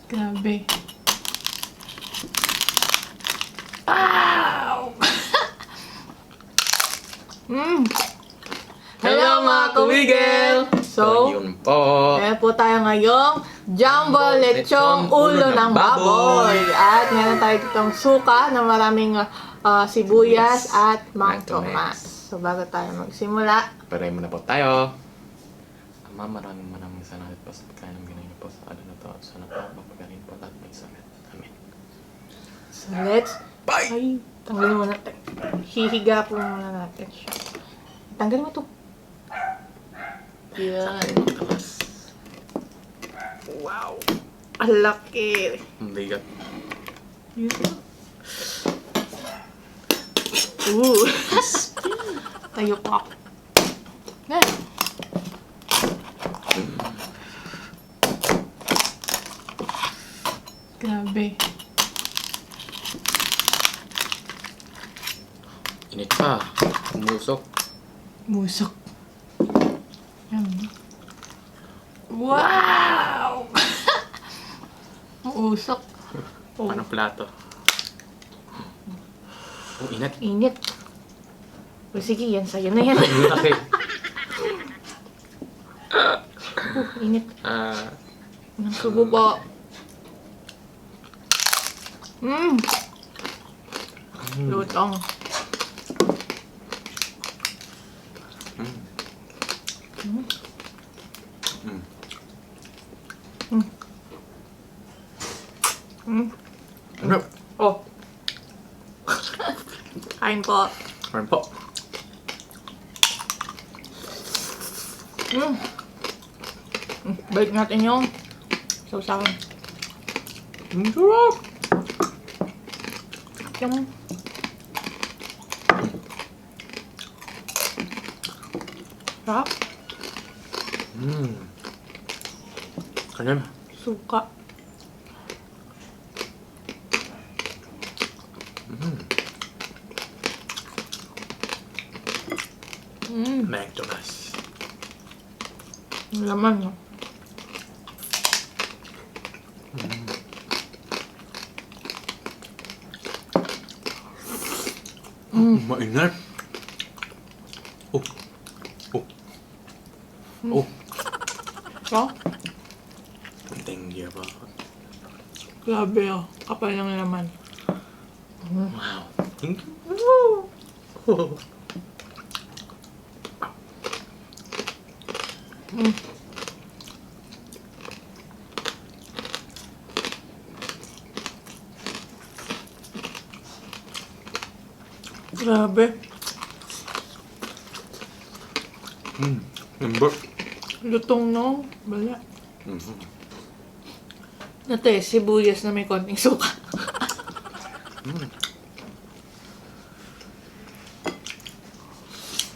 Grabe. Wow! Hello mga kuwigel! So, yun po. meron po tayo ngayong Jumbo Lechong Ulo ng Baboy. At meron tayo ditong suka na maraming sibuyas at mang tomas. So, bago tayo magsimula, Paray muna po tayo. Ama, maraming salamat po sa pagkain ng Pinoy po sa ano na to. Sana po mapagaling po lahat may sakit. Amen. so let's... Bye! Ay, tanggalin mo natin. Hihiga po muna natin siya. Tanggalin mo to. Yan. Wow! Ang laki! Ang bigat. Yun. Ooh! Tayo po ako. Yan. Grabe. Init pa. Umusok. Musok. Yan. Wow! Usok. Oh, Anong plato? Ang init. init. O sige, yan sa'yo na yan. Ang laki. Init. Ah, Ang subo po. Lutong. ano? Oh. Kain po. Meron po. Balik natin yung sausawan. Ang sarap! Yung... Sarap. Kanyang. Suka. McDonald's. Ang laman, no? Maingat. Oh. Oh. Oh. So, Thank you po. grabe oh. Kapal ng laman. Wow. Thank you. Oh. Grabe. Lambot. Lutong, no? Bala. Nate, sibuyas na may konting suka.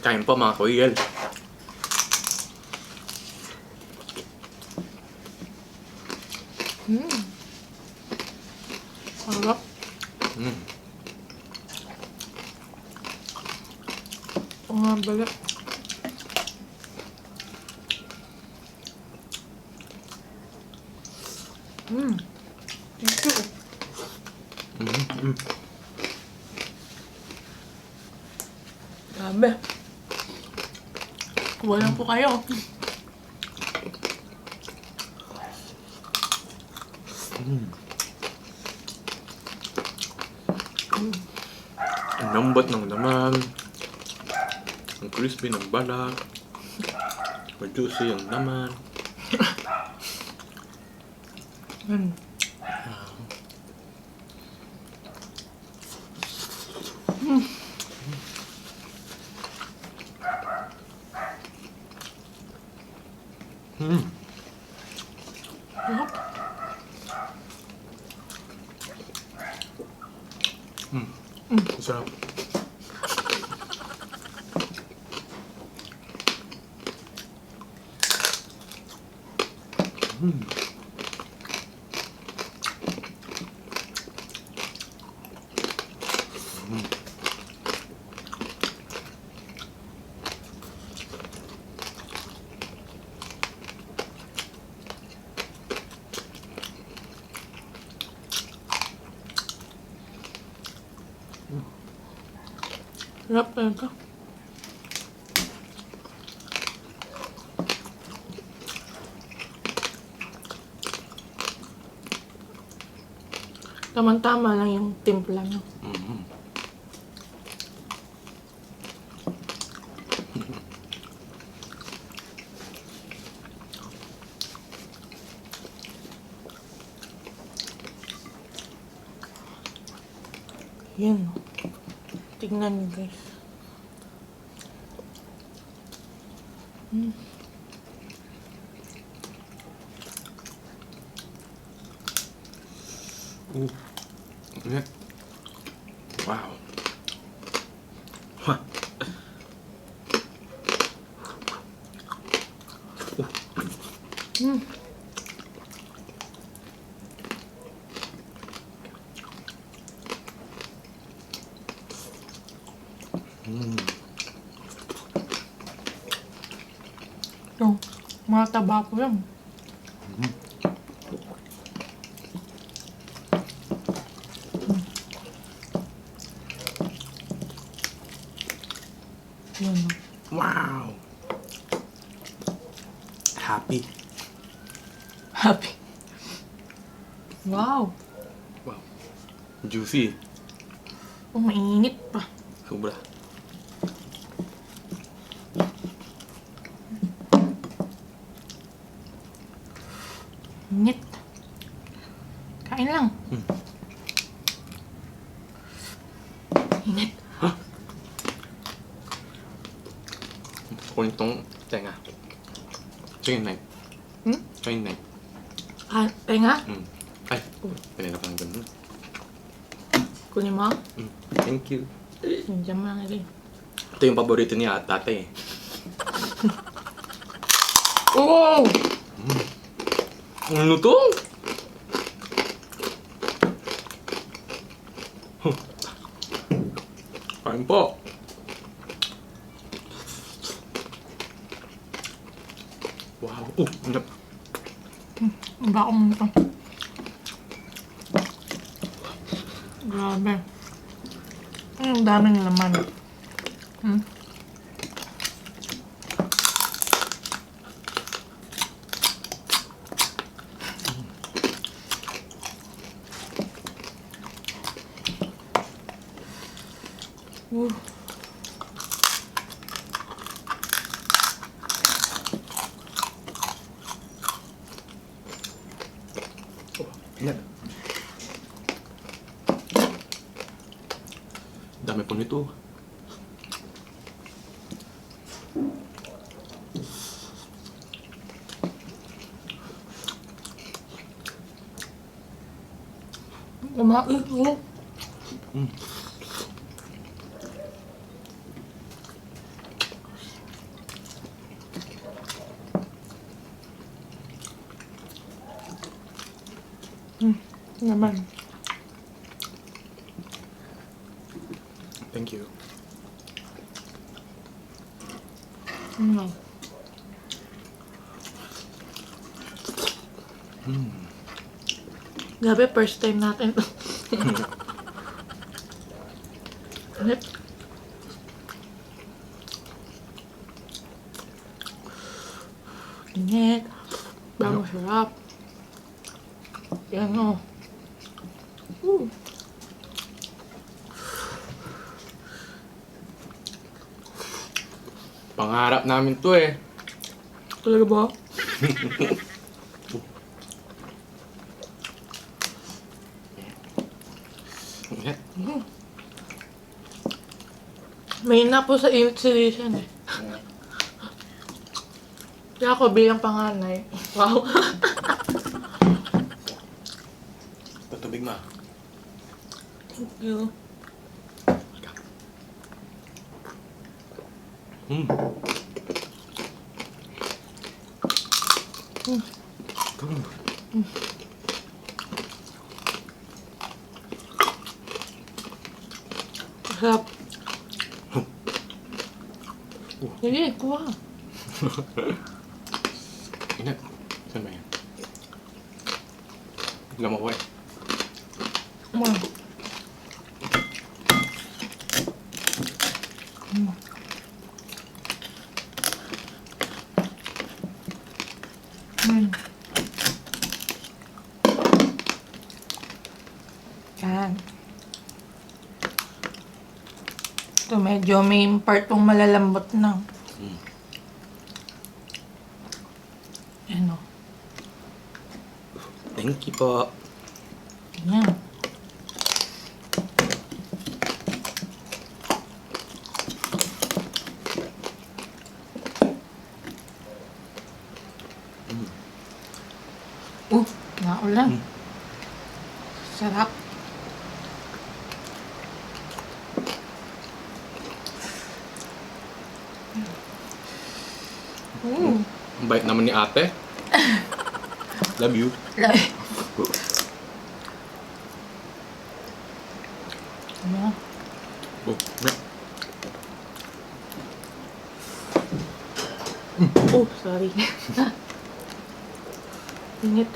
Kain po mga kuwigel. Sarap. Oo nga, bala. Thank you. Grabe. Kuha lang po kayo. Ang lambot ng laman. Ang crispy ng balat. Juicy ang laman. Sarap. Sarap talaga. Tamang-tama lang yung timpla nyo. Mm. Yan. Tignan nyo guys. Ingat. Wow. Wah. Mm. Yung mga taba ko yan. Yan. Wow. Happy. Happy. Wow. Wow. Juicy. Oh, mainit pa. Sobra. Init. Kain lang. Init. Kunin tong tenga. Tingin na. Hmm? Tingin na. Ah, tenga? Ay. Pinila pa ng ganun. Kunin mo. Thank you. Nandiyan mo lang rin. Ito yung paborito niya at tate. Oh! Ano to? Kain po. Wow. Oh, ano? Ang bako mo ito. Grabe. Ang daming laman. Hmm? Yan. Dami po nito. Kumain ko. Naman. Thank you. No. Grabe, first time natin ito. Ulit. Init. Bago sarap. Yan o. Pangarap namin to eh. Talaga ba? Ingat. May na po sa init si Lisan eh. Kaya ako bilang panganay. Wow. Patubig ma. Thank you. Sarap. Sige, kuha. Ingat. Saan ba yan? Bigla mo ko eh. Wow. Yan. Ito medyo may part pong malalambot na. Yan o. Thank you po. Yan. Naulan. Sarap. Ang bait naman ni ate. Love you. Ano? Oh, na. Oh, sorry. Init.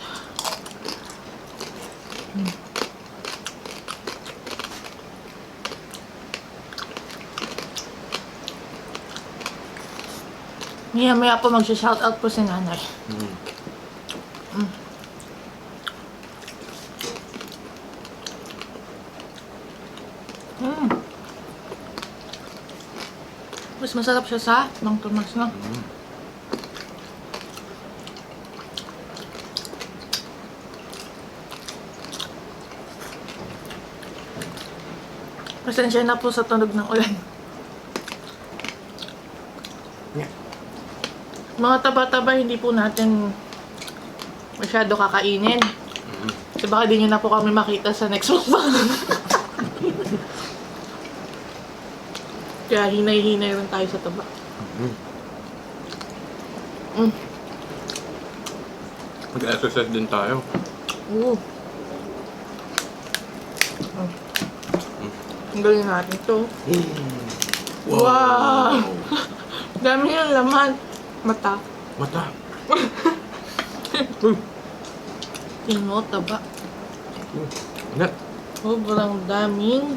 Maya po magsha-shoutout po si nanay. Mas masarap siya sa Mang Tomas, no? Pasensya na po sa tunog ng ulan. Mga taba-taba, hindi po natin masyado kakainin. Kasi baka di nyo na po kami makita sa next mukbang. Kaya hinay-hinay rin tayo sa taba. Mag-exercise din tayo. Oo. Ang galing natin to. Wow! Dami yung laman. Mata. Mata. Tingin mo, taba. Ingat. Sobrang daming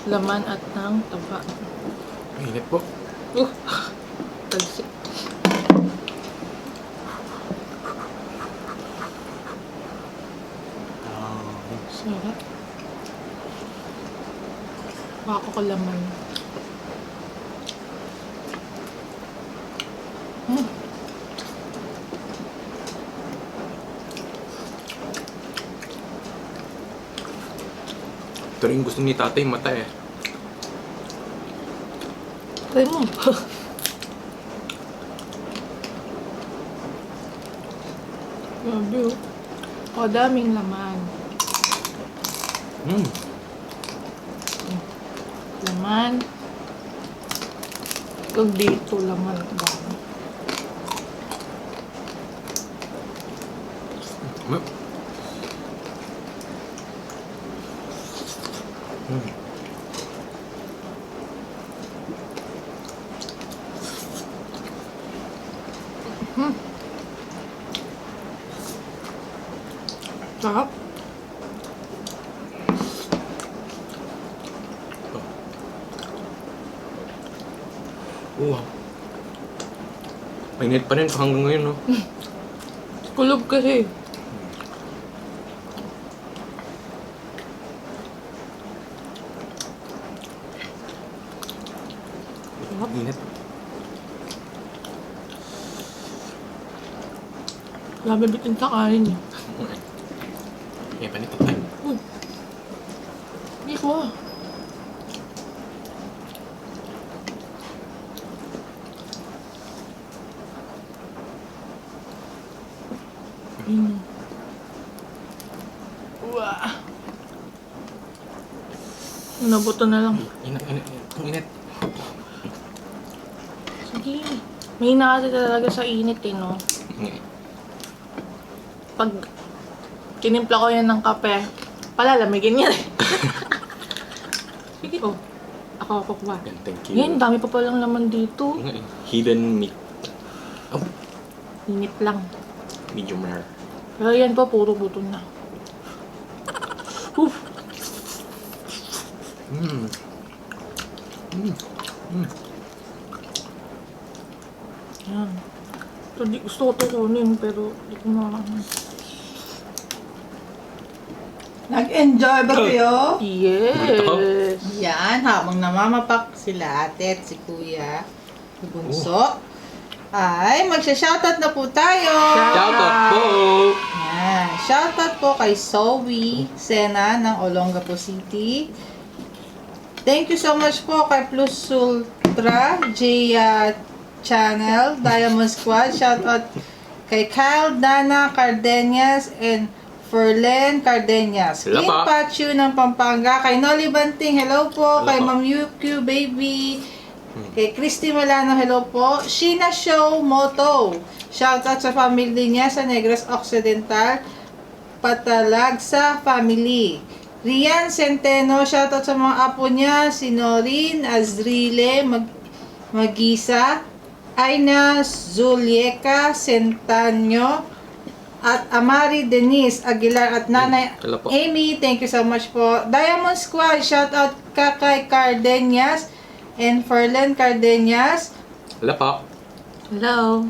laman at ng taba. Ingat po. Talsik. Sarap. Bako ko laman. Ito rin gusto ni tatay mata eh. Try mo. Grabe oh. O, daming laman. Laman. Huwag dito laman. Dami. Sarap. Wow. Mainit pa rin hanggang ngayon, no? Kulob kasi. Init. Grabe bitin sa kain eh. Kaya pa nito tayo. Hindi ko. Wah. Nabuto na lang. Init. Ang init. Sige. May kasi talaga sa init eh, no? Pag tinimpla ko yan ng kape, palalamigin yan eh. Sige, oh. Ako kukuha. Yan, thank you. Yan, dami pa palang laman dito. Hidden meat. Oh, Init lang. medium rare. Pero yan pa, puro buto na. Oof. Yan. So, gusto ko ito kunin, pero di ko na. Nag-enjoy ba kayo? Yes! Yan, habang namamapak sila ate at si kuya, si Bunso, ay magsha-shoutout na po tayo. Shoutout po! Yan, shoutout po kay Zoe Sena ng Olongapo City. Thank you so much po kay Plus Ultra, Jaya Channel, Diamond Squad. Shoutout kay Kyle Dana Cardenas and Ferlen Cardenas. Hello Clint po. Pachu ng Pampanga. Kay Nolly Banting, hello po. Hello Kay po. Ma'am Yuku Baby. Kay Christy Malano, hello po. Sheena Show Moto. Shoutout sa family niya sa Negros Occidental. Patalag sa family. Rian Centeno, shoutout sa mga apo niya. Si Norin Azrile Magisa. Aina Zulieka Centanyo. At Amari Denise Aguilar at Nanay Hello po. Amy, thank you so much po. Diamond Squad, shout out Kakay Cardenas and Ferlen Cardenas Hello po. Hello!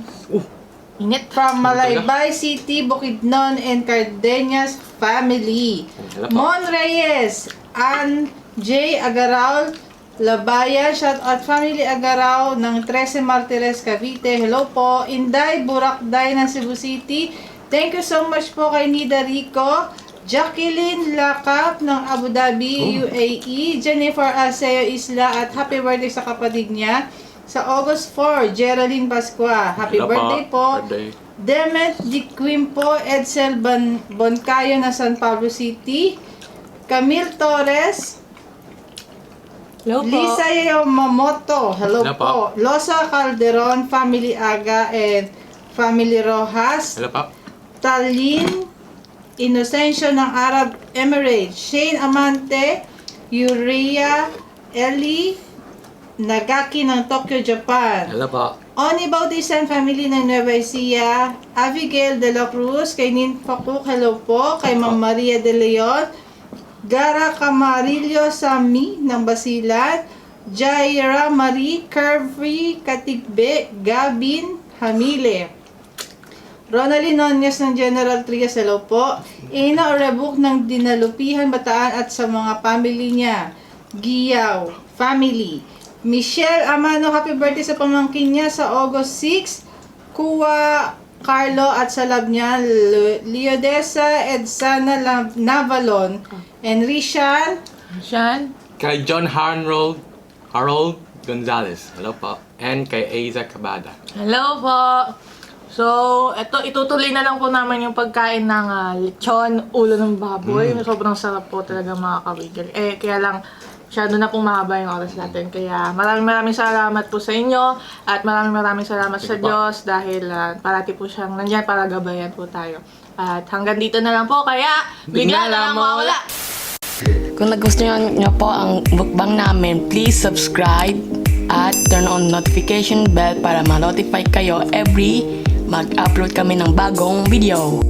Init! from Malaybay City, Bukidnon and Cardenas family. Hello po. Mon Reyes, Ann J. Agaraw, Labayan, shout out family Agaraw ng 13 Martires, Cavite. Hello po. Inday Burakday ng Cebu City. Thank you so much po kay Nida Rico, Jacqueline Lakap ng Abu Dhabi, UAE, Jennifer Alceo Isla at happy birthday sa kapatid niya. Sa August 4, Geraldine Pascua. Happy Hello birthday po. Birthday. Demet Diquimpo, Edsel Boncayo na San Pablo City. Camille Torres, Hello po! Lisa Yamamoto, hello Hello po. po. Losa Calderon, Family Aga and Family Rojas. Hello po. Talin Inocencio ng Arab Emirates. Shane Amante, Urea Eli Nagaki ng Tokyo, Japan. Hello po. Oni Bautista and family ng Nueva Ecija. Abigail De La Cruz, kay Ninfa Cook, hello po. Kay Ma'am Maria De Leon. Gara Camarillo Sami ng Basilan. Jaira Marie Curvy Katigbe, Gabin Hamile. Ronaldin Nunez ng General Trias, hello po. Ina Orebuk ng Dinalupihan, Bataan at sa mga family niya. Giyaw, family. Michelle Amano, happy birthday sa pamangkin niya sa August 6. Kuwa Carlo at sa lab niya. Leodesa Edsana Navalon. And Rishan. Sian? Kay John Harold Gonzalez. Hello po. And kay Aiza Cabada. Hello po! So, itutuloy na lang po naman yung pagkain ng lechon, ulo ng baboy. Sobrang sarap po talaga mga kabigil. Kaya lang, masyado na pong mahaba yung oras natin. Kaya maraming salamat po sa inyo at maraming salamat sa Thank you po. Diyos dahil parati po siyang nandyan para gabayan po tayo. At hanggang dito na lang po, kaya bigla na lang mawala! Kung nagustuhan nyo po ang mukbang namin, please subscribe at turn on notification bell para ma-notify kayo every mag-upload kami ng bagong video.